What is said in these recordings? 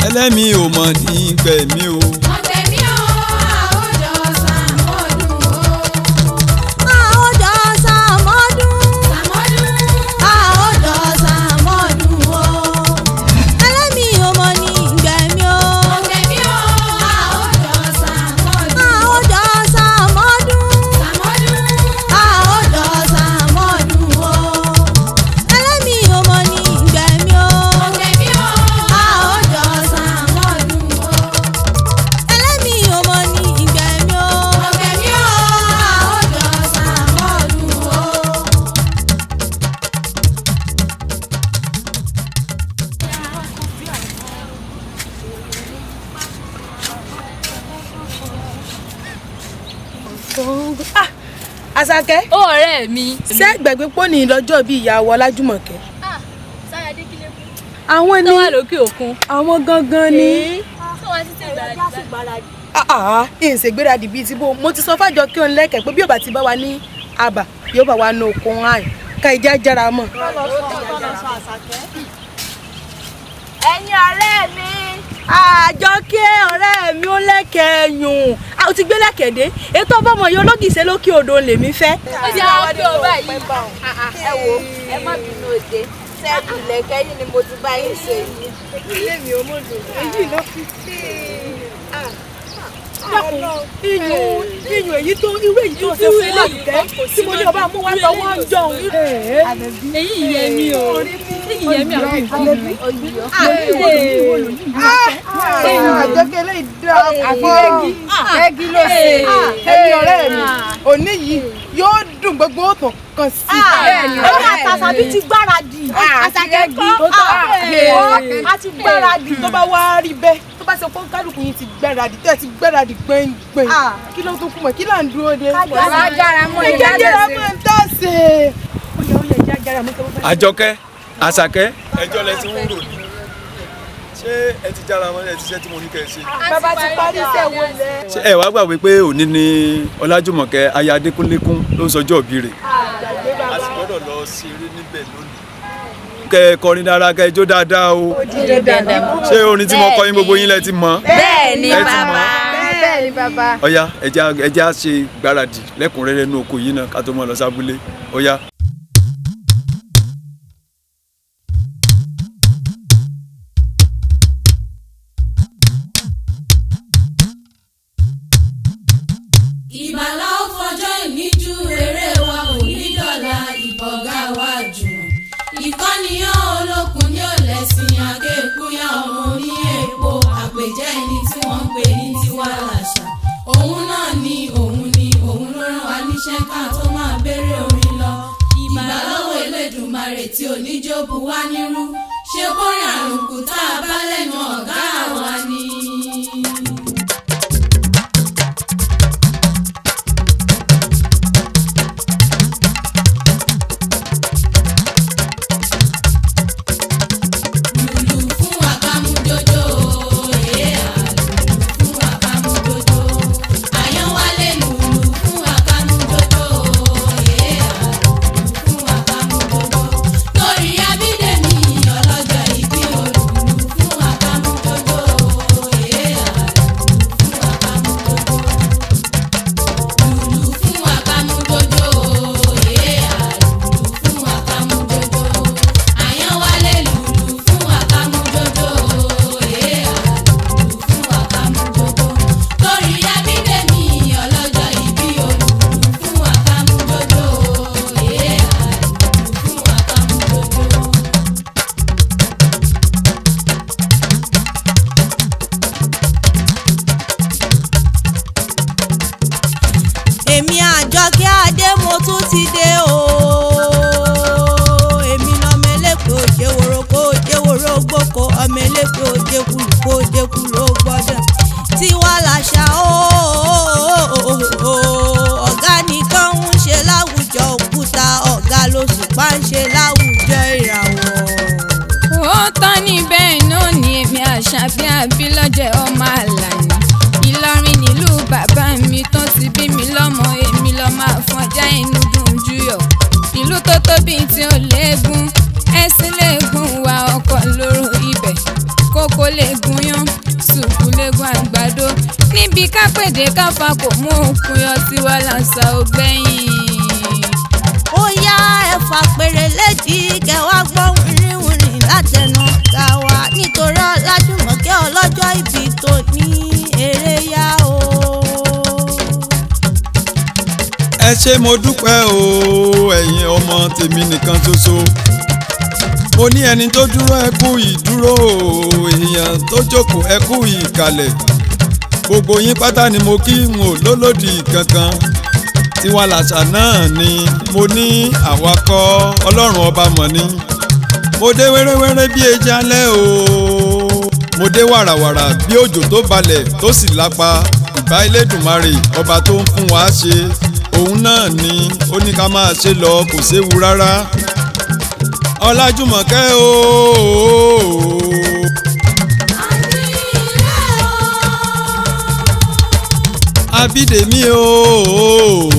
Ẹlẹ́mi ò mọ̀ ní gbẹ̀mí o. Ọ̀gbẹ̀mí o, àwòjọ sàmọ́dún o. Àwòjọ sàmọ́dún. Sàmọ́dún. Àwòjọ sàmọ́dún o. Ẹlẹ́mi ò mọ̀ ní gbẹ̀mí o. Ọ̀gbẹ̀mí o, àwòjọ sàmọ́dún. Àwòjọ sàmọ́dún. Sàmọ́dún. Àwòjọ sàmọ́dún o. Ẹlẹ́mi ò mọ̀ ní gbẹ̀mí o. Ọ̀gbẹ̀mí o, Àwòjọ sàmọ́dún o. Ẹlẹ́mi ò mọ̀ ní gbẹ̀mí o. Ọ̀gbẹ̀mí o, àwòjọ sàmọ́dún o. Àṣàkẹ́. Ó ọ̀rẹ́ mi. Ṣé gbàgbé pọ́ ní lọ́jọ́ bíi ìyàwó Ọlájúmọ̀kẹ́? Sára Adékílékú. Àwọn ni Tó wà lókè òkun. Àwọn gangan ni. Tó wá títí ìgbáradì. Ah, ìṣègbéradì bíi ti bó mo ti sọ fájọ kí òun lẹ́kẹ̀ẹ́ pé bí ò bá ti bá wa ní àbà yóò bá wa ní okun àìn ká ìjà jára mọ́. Ẹ̀yin ọ̀rẹ́ mi. Àjọkẹ́ ọ̀rẹ́ mi ó lẹ́kẹ̀ẹ́ yùn a ò ti gbé lẹ́kẹ̀ẹ́ dé ètò ọbọ̀mọ̀ yìí ológìṣẹ́ lókè odò lèmi fẹ́. Ó ti àwọn kí o báyìí. Ẹ wo, ẹ má bínú òde sẹ́ẹ̀dù lẹ́kẹ́ yìí ni mo ti bá yín ṣe yìí. Ilé mi ò mọ̀ dùn èyí ló fi sí dákun iyùn iyùn èyí tó irú èyí tó ṣe fún àlùkẹ́ tí mo ní ọba mú wá tọwọ́ ń jọun. Èyí yẹ mí o. Èyí yẹ mí àwọn nǹkan mi. Àjọkẹ́ lè dá pọ̀ rẹ́gí ló ṣe ẹ̀yin ọ̀rẹ́ mi òní yìí yóò dùn gbogbo òtún kan sí. Èmi àtàṣàbí ti gbáradì. Àṣàkẹ́ kọ́ a ti gbáradì. Tó bá wá rí bẹ́ẹ̀ tó bá ṣe pé kálukú yín ti gbáradì tẹ́ ẹ ti gbáradì gbẹ̀ngbẹ̀ng kí ló tó kú mọ̀ kí là ń dúró de. Ajára mọ́ Ẹ jẹ́ jára mọ́ ń tà ṣe. Ó yẹ ó yẹ jẹ́ ajára mọ́ tó bá. Àjọkẹ́, Àṣàkẹ́. Ẹjọ́ lẹ ti ń rò ní. Ṣé ẹ ti jára mọ́ ẹ ti ṣe tí mo ní kẹ́ ẹ ṣe? Bàbá ti parí iṣẹ́ wo lẹ. Ṣé ẹ wá gbàgbé pé òní ni Ọlájúmọ̀kẹ́ aya Adékúnlékún ló ń sọjọ́ òbí rẹ̀? A sì gbọ́dọ̀ lọ ṣeré níbẹ̀ lónìí. Kẹ́ ẹ kọrin dára, kẹ́ ẹ jó dáadáa o. Ṣé orin tí mo kọ yín gbogbo yín lẹ ti mọ̀? Bẹ́ẹ̀ ni Ẹ ti mọ̀? bàbá. Bẹ́ẹ̀ ni bàbá. Ọ̀yá, ẹ jẹ́ á ṣe gbáradì lẹ́kùnrẹ́rẹ́ nínú oko yìí náà ká tó mọ̀ lọ sábúlé. Ọ̀yá. Ìbàlá ó fọjọ́ ìníjú eré wa ò ní dọ̀la ìbọ̀gá wa jùmọ̀. Ìkànnìyàn olókun ní òlẹ̀sìn akéèkúyà ọmọ oní èèpo àpèjẹ́ ẹni tí wọ́n ń pè ní tiwa làṣà. Òun náà ni òun ni òun ló rán wa níṣẹ́ ká tó máa béèrè orin lọ. Ìbà lọ́wọ́ Elédùmarè tí oníjóbu wá nírú. Ṣé bórin àrùnkù tá a bá lẹ́nu ọ̀gá wa ni? Lùlù fún àkàmújójó, èé à lùlù fún àkàmújójó. Àyànwálé lùlù fún àkàmújójó, èé à lùlù fún àkàmújójó. Torí Abídèmí ọlọ́jọ́ ìbí o, lùlù fún àkàmújójó, èé à lùlù fún àkàmújójó. Lùlù fún àkàmújójó, èé à lùlù fún àkàmújójó. Àyànwálé lùlù fún àkàmújójó, èé à lùlù fún àkàmújójó. Torí Abídèmí ọlọ́jọ́ ìbí o, lùlù fún àkàmújójó, èé à lùlù fún àkàmújójó. Èmi Àjọkẹ́ Adé mo tún ti dé o. Èmi lọmọ elépo òjèwòrò kó òjèwòrò gbóko ọmọ elépo òjèkúlù kó òjèkúlù ó gbọ́dọ̀. Tiwa làṣà o ọ̀gá nìkan ń ṣe láwùjọ òkúta ọ̀gá lóṣùpá ń ṣe láwùjọ ìràwọ̀. Ó tán ní bẹ́ẹ̀ náà ni èmi Àṣàbí Àbílọ́jẹ̀ ọmọ Àlàní Ìlọrin nílùú bàbá mi tó ti bí mi lọ́mọ èmi lọ́mọ Àfọ̀njá inú dùn júyọ̀ ìlú tó tóbi tí ó léegun ẹ̀sìn léegun wa ọkọ̀ lóró ibẹ̀ kókó léegun yán. Kápèdé káfa kò mú òkun yọ tiwa làṣà ògbẹ́yìn. Ó yá, ẹ̀fà péré létí kẹwàá gbọ́ wìrìwìrì látẹnu ọ̀gá wa nítorí Ọlájùmọ̀kẹ́ ọlọ́jọ́ ìbí tó ní eré yá o. Ẹ ṣé, mo dúpẹ́ o, ẹ̀yin ọmọ tèmi nìkan ṣoṣo. Mo ní ẹni tó dúró, ẹ kú ìdúró o, èèyàn tó jókòó, ẹ kú ìkàlẹ̀. Gbogbo yín pátá ni mo kí, n ò lólòdì kankan. Tiwa làṣà náà ni mo ní, àwakọ̀ Ọlọ́run ọba mọ̀ ni. Mo dé wẹ́rẹ́wẹ́rẹ́ bí eji alẹ́ o, mo dé wàràwàrà bí òjò tó balẹ̀ tó sì lápa. Ìbá Elédùmarè ọba tó ń fún wa ṣe, òun náà ni ó ní ká máa ṣe lọ, kò séwu rárá. Ọlájùmọ̀kẹ́ o. Abídèmí o.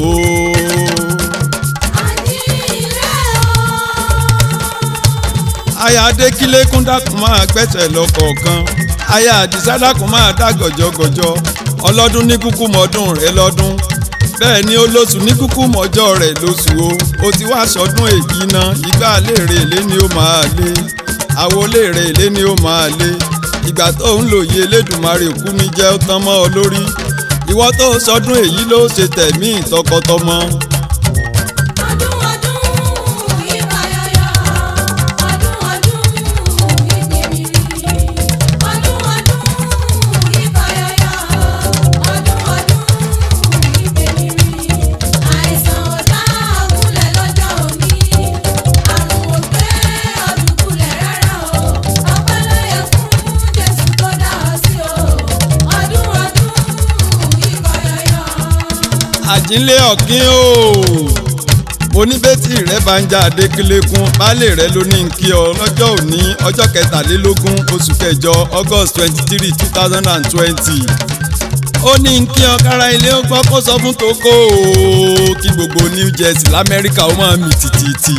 Aya Adékílékún, dákun máa gbẹ́sẹ̀ lọ kọ̀ọ̀kan. Aya Àdìsá, dákun máa dá gọ̀jọ̀gọ̀jọ̀. Ọlọ́dún ní kúkú mọ́dún rẹ̀ lọ́dún, bẹ́ẹ̀ ni olóṣù ní kúkú mọ́jọ́ rẹ̀ lóṣù o. Ó ti wá sọdún èyí ná, ìgbà léèrè èlé ni ó máa lé, àwo léèrè èlé ni ó máa lé. Ìgbà tó ń lòye Elédùmarè kú ní jẹ́ ó tán mọ́ ọ lórí. Ìwọ tó sọdún èyí ló ṣe tẹ̀mí tọkọtọmọ. Ọdún ọdún ìbà yọyọ, ọdún ọdún ìgbèmírí. Ọdún ọdún ìbà yọyọ, ọdún ọdún ìgbèmírí. Àìsàn ọ̀dá ọ̀gúnlẹ̀ lọ́jọ́ òní, àrùn ògbé ọ̀dùnkúlẹ̀ rárá o. Ọpẹ́ ló yẹ fún Jésù tó dá ọ sí o. Ọdún ọdún ìbà yọyọ. Àjínlé ọ̀kín o, oníbẹ́tì rẹ̀ bá ń já Adékílékún, baálé rẹ̀ ló ní kí ọ lọ́jọ́ òní, ọjọ́ 23 oṣù kẹjọ, August 23, 2020. Ó ní kí ọ kára ilé ó gbọ́, kó sọ fún toko o, kí gbogbo New Jersey l'Amẹ́ríkà ó máa mì tìtìtì.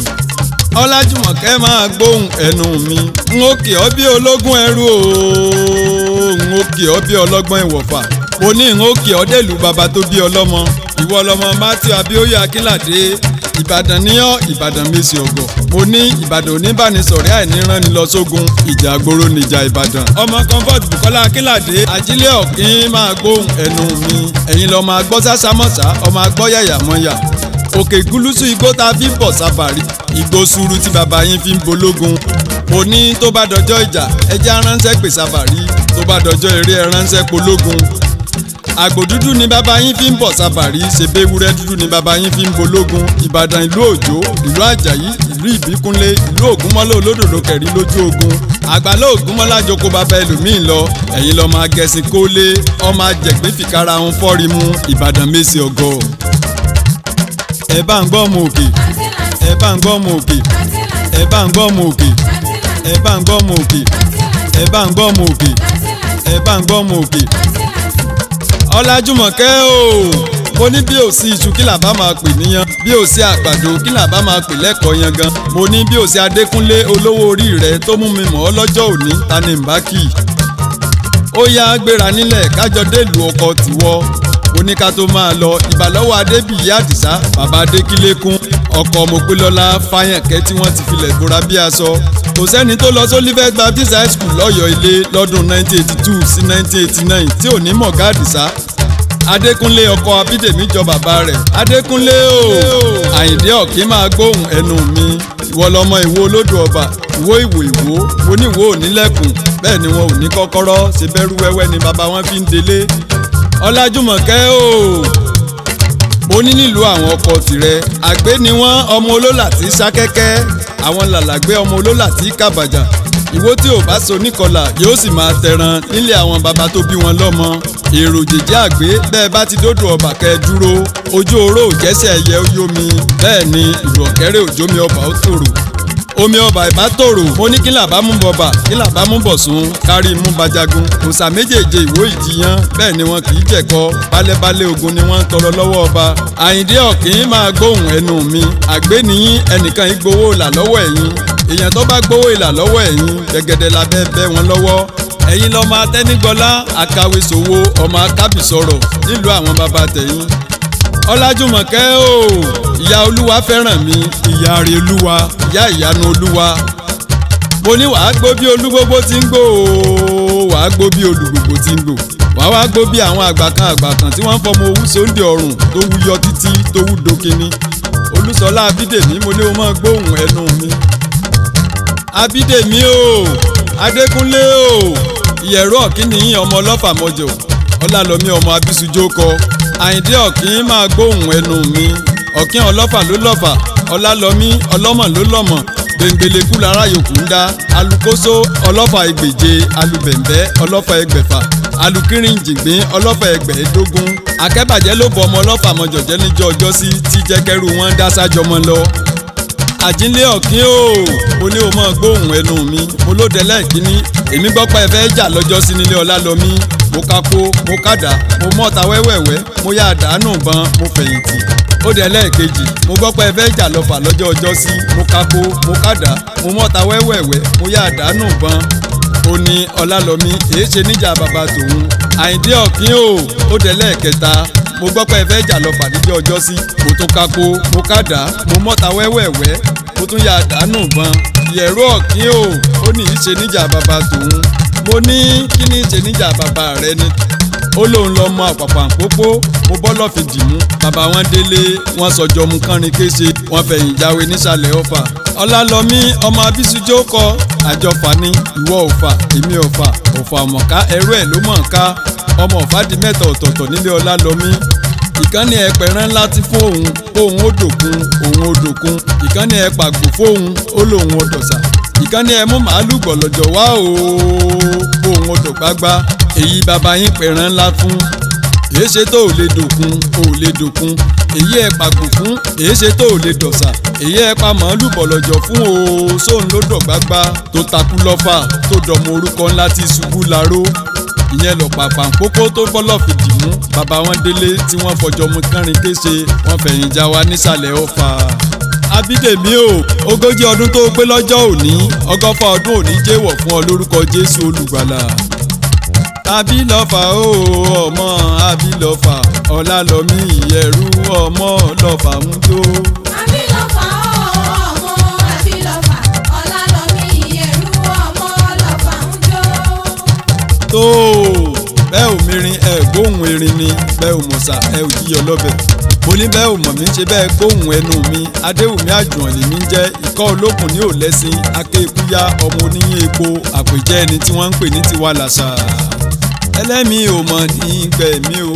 Ọlájùmọ̀kẹ́, máa gbóhùn ẹnu mi, n ó kì ọ́ bí ológun ẹrú o, n ó kì ọ́ bí ọlọ́gbọ́n ìwọ̀fà. Mo ní n ó kì ọ́ dèlú bàbá tó bí ọlọ́mọ. Ìwọ lọmọ Matthew Abíóyè Akínládé. Ìbàdàn ní ọ́, Ìbàdàn mèsì ọ̀gọ̀. Mo ní Ìbàdàn oníbánisọ̀rẹ́ àìníranni lọ sógun, ìjà àgbòrò níjà Ìbàdàn. Ọmọ Comfort Bukola Akínládé, Àjílẹ̀ ọ̀kín, máa gbóhùn ẹnu mi. Ẹ̀yin lọ́mọ agbọ́ sásámọ́sá, ọmọ agbọ́ yàyàmọ́yà. Òkè gúlúsù igbó tá a fi ń bọ̀ sábàrí, igbó sùúrù tí bàbá yín fi ń bológun. Mo ní tó bá dọjọ́ ìjà, ẹjẹ́ aránṣẹ́ pè sábàrí, tó bá dọjọ́ eré, ẹránṣẹ́ pológun. Àgbò dúdú ni bàbá yín fi ń bọ̀ sábàrí, ṣèbé ewúrẹ́ dúdú ni bàbá yín fi ń bológun. Ìbàdàn ìlú Òjó, ìlú Àjàyí, ìlú Ìbíkúnlé, ìlú Ògúnmọ́lá olódòdó kẹrí lójú ogun. Àgbàlá Ògúnmọ́lá joko bàbá ẹlòmíín lọ. Ẹ̀yin lọ́ọ́ máa gẹ̀sìn kólé, ọmọ àjẹgbẹ́ fìkara ń fọ́rí mu. Ìbàdàn mèsì ọgọ́. Ẹ bá ń gbọ́ ọmọ òkè, ẹ bá ń gbọ́ ọmọ òkè, ẹ bá ń gbọ́ ọmọ òkè, ẹ bá ń gbọ́ ọmọ òkè, ẹ bá ń gbọ́ ọmọ òkè, ẹ bá ń gbọ́ ọmọ òkè. Ọlájùmọ̀kẹ́ o, mo ní bí ò sí iṣu, kí làbá máa pè níyàn? Bí ò sí àgbàdo, kí làbá máa pè lẹ́kọ̀ọ́ yangan? Mo ní bí ò sí Adékúnlé olówó orí rẹ tó mú mi mọ̀ ọ́ lọ́jọ́ òní, ta ni ń bá kì í? Ó yá, gbéra nílẹ̀ kájọ délùú ọkọ̀ tìwọ oníka tó máa lọ. Ìbàlọ́wọ́ Adébíyí Àdìsá, bàbá Adékílékún, ọkọ̀ Mọ̀pẹ́lọ́lá Fáyẹ̀kẹ́ tí wọ́n ti filẹ̀ bora bí aṣọ. Kò sẹ́ni tó lọ sólífẹ́ Baptist High School lọ́yọ̀ọ́ ilé lọ́dún 1982 sí 1989 tí ò ní mọ̀gá Àdìsá. Adékúnlé ọkọ Abídèmí jọ bàbá rẹ̀. Adékúnlé o, Àyìndé ọ̀kín, máa gbóhùn ẹnu mi. Ìwọ lọmọ Ìwó olódò ọba, Ìwó, Ìwò, Ìwó oníwó onílẹ̀kùn, bẹ́ẹ̀ ni wọn ò ní kọ́kọ́rọ́, ṣe bẹ́rù wẹ́wẹ́ ni bàbá wọn fi ń délé. Ọlájúmọ̀kẹ́ o, mo ní nílùú àwọn ọkọ tìrẹ, àgbẹ̀ ni wọ́n, ọmọ olólà tí sákẹ́kẹ́, àwọn làlàgbé, ọmọ olólà tí kàbàjà. Ìwó tí ò bá so níkọlà yóò sì máa tẹran nílé àwọn baba tó bí wọn lọ́mọ. Èrò jèjì àgbé, bẹ́ẹ̀ bá ti dódò ọba kẹ́ ẹ dúró. Ojú oró òjẹ́sẹ̀ ẹyẹ ó yómi, bẹ́ẹ̀ ni ìlú ọ̀kẹ́rẹ́ òjómi ọba ó tòrò, omi ọba ìbá tòrò. Mo ní kí làbá mú bọba, kí làbá mú bọ̀sùn, kárí mú bajagun. Òòṣà méjèèje Ìwó ìjìyàn, bẹ́ẹ̀ ni wọn kì í jẹ̀kọ. Balẹ̀balẹ̀ ogun ni wọ́n ń tọrọ lọ́wọ́ ọba. Àyìndé ọ̀kín, máa gbóhùn ẹnu mi. Àgbéníyín ẹnìkan ìgbowó ìlà lọ́wọ́ ẹ̀yìn. Èèyàn tó bá gbowó ìlà lọ́wọ́ ẹ̀yìn, gẹ́gẹ́dẹ́ labẹ́ bẹ́ wọn lọ́wọ́. Ẹ̀yin lọ́mọ atẹ́nigbọ́lá akáwé sòwò ọmọ akábìsọ̀rọ̀ nílùú àwọn bàbá tẹ̀yìn. Ọlájùmọ̀kẹ́ o, ìyá olúwa fẹ́ràn mi, ìyá rẹ̀ olúwa, ìyá ìyanu olúwa. Mo ní wàá gbó bí olúgbógbó ti ń gbó o, wàá gbó bí olùgbògbò ti ń gbò, wàá wá gbó bí àwọn àgbà kan àgbà kan tí wọ́n ń fọmọ owú sóńdè ọ̀rùn tó wú yọ títí tó wú dókinni. Olúṣọlá Abídèmí, mo ní o máa gbóhùn ẹnu mi. Abídèmí o, Adékúnlé o, ìyẹ̀rú ọ̀kíní ọmọ ọlọ́fà mọ́jọ, Ọlálọ́mí ọmọ Abísùjókọ, Àyìndé ọ̀kín máa gbóhùn ẹnu mi. Ọ̀kín ọlọ́fà ló lọ́fà, Ọlálọ́mí ọlọ́mọ ló lọ́mọ, gbẹ̀ngbẹ̀lẹ̀kú lára yòókù ń dá, alukóso ọlọ́fà ẹgbèje, alubẹ̀ǹbẹ́ ọlọ́fà ẹgbẹ̀fà, alukirinjìngbín ọlọ́fà ẹgbẹ̀ẹ́dógún. Akẹ́bàjẹ́ ló bọ ọmọ ọlọ́fà mọ́jọ̀jẹ́ níjọ́ ọjọ́sí tí jẹ́kẹ́rú wọn dá sájọmọ́ lọ. Àjínlé ọ̀kín o, mo ní o mọ̀ gbóhùn ẹnu mi. Mo lóde lẹ́ẹ̀kínní, èmi gbọ́ pé ẹ fẹ́ jà lọ́jọ́ sí nílé Ọlálọ́mí. Mo kápó, mo kàdá, mo mọ́ta wẹ́wẹ́wẹ́, mo yá àdánù bọn, mo fẹ̀yìntì. Ó dẹ̀ lẹ́ẹ̀kejì, mo gbọ́ pé ẹ fẹ́ jà lọ́fà lọ́jọ́ ọjọ́ sí. Mo kápó, mo kàdá, mo mọ́ta wẹ́wẹ́wẹ́, mo yá àdánù bọn. Ó ní Ọlálọ́mí èé ṣe níjà bàbá tòun. Àyìndé ọ̀kín o, ó dẹ̀ lẹ́ẹ̀kẹta, mo gbọ́ pé ẹ fẹ́ jà lọ́fà níjọ́ ọjọ́ sí. Mo tún kápó, mo kàdá, mo mọ́ta wẹ́wẹ́wẹ́, mo tún yá àdánù bọn. Ìyẹ̀rú ọ̀kín o, ó ní í ṣe níjà bàbá tòun. Mo ní kí ní í ṣe níjà bàbá rẹ ni. Ó lóun lọ mọ àpàpàǹpópó, mo bọ́ lọ́ọ́ fi dìmú. Bàbá wọn délé, wọn sọjọ́ mu kánrin kése, wọn fẹ̀yìn jáwé nísàlẹ̀ ọ̀fà. Ọlálọ́mí ọmọ Abísùjó kọ, àjọfà ni ìwọ ọ̀fà, èmi ọ̀fà, ọ̀fà ọ̀mọ̀ká ẹrú ẹ̀ ló mọ̀ ká. Ọmọ ọ̀fà di mẹ́ta ọ̀tọ̀ọ̀tọ̀ nílé Ọlálọ́mí. Ìkànnì ẹ̀pẹ̀rán ńlá ti fún òun, òun ó dòkun, òun ó dòkun. Ìkànnì ẹ̀pàgbò fóun, ó lóun ó dọ̀sà. Ìkànnì ẹ̀mú màálù gbọ̀lọ̀jọ̀ wá o, òun ó dọ̀gbágbá. Èyí bàbá yín pẹ̀rán ńlá fún, èéṣe tó ò lè dòkun, ò lè dòkun. Èyí ẹ̀ pàgbò fún, èéṣe tó ò lè dọ̀sà. Èyí ẹ̀ pa màálù bọ̀lọ̀jọ̀ fún o, sóun ló dọ̀gbágbá. Tó takú lọ́fà, tó dọ̀mọ orúkọ ńlá tí ṣubú laró. Ìyẹn lọ pàpàǹpópó tó bọ́lọ̀ fìdí mú. Bàbá wọn délé tí wọ́n fọjọ́ mu kánrin kése, wọ́n fẹ̀yìn já wa nísàlẹ̀ ọ̀fà. Abídèmí o, 40 ọdún tó pé lọ́jọ́ òní, 120 ọdún òní jẹ́wọ̀ fún ọ lórúkọ Jésù olùgbàlà. Abilọ́fà o, ọmọ Abilọ́fà, Ọlálọ́mí ìyẹ̀rú ọmọ lọ́fà ń jó. Abilọ́fà o, ọmọ Abilọ́fà, Ọlálọ́mí ìyẹ̀rú ọmọ lọ́fà ń jó. Tó bẹ́ẹ̀ ò mirin ẹ gbóhùn erin ni, bẹ́ẹ̀ ò mọ̀sà ẹ ò yíyọ lọ́bẹ̀. Mo ní bẹ́ẹ̀ ò mọ̀ mí ṣe bẹ́ẹ̀ gbóhùn ẹnu mi. Adéwùmí Àjùwọ̀n lèmi ń jẹ́, ìkọ́ olókùn ní òlẹ́sìn, akéèkúyá ọmọ oníyín epo, àpèjẹ́ ẹni tí wọ́n ń pè ní tiwa làṣà. Ẹlẹ́mi ò mọ̀ ní gbẹ̀mí o.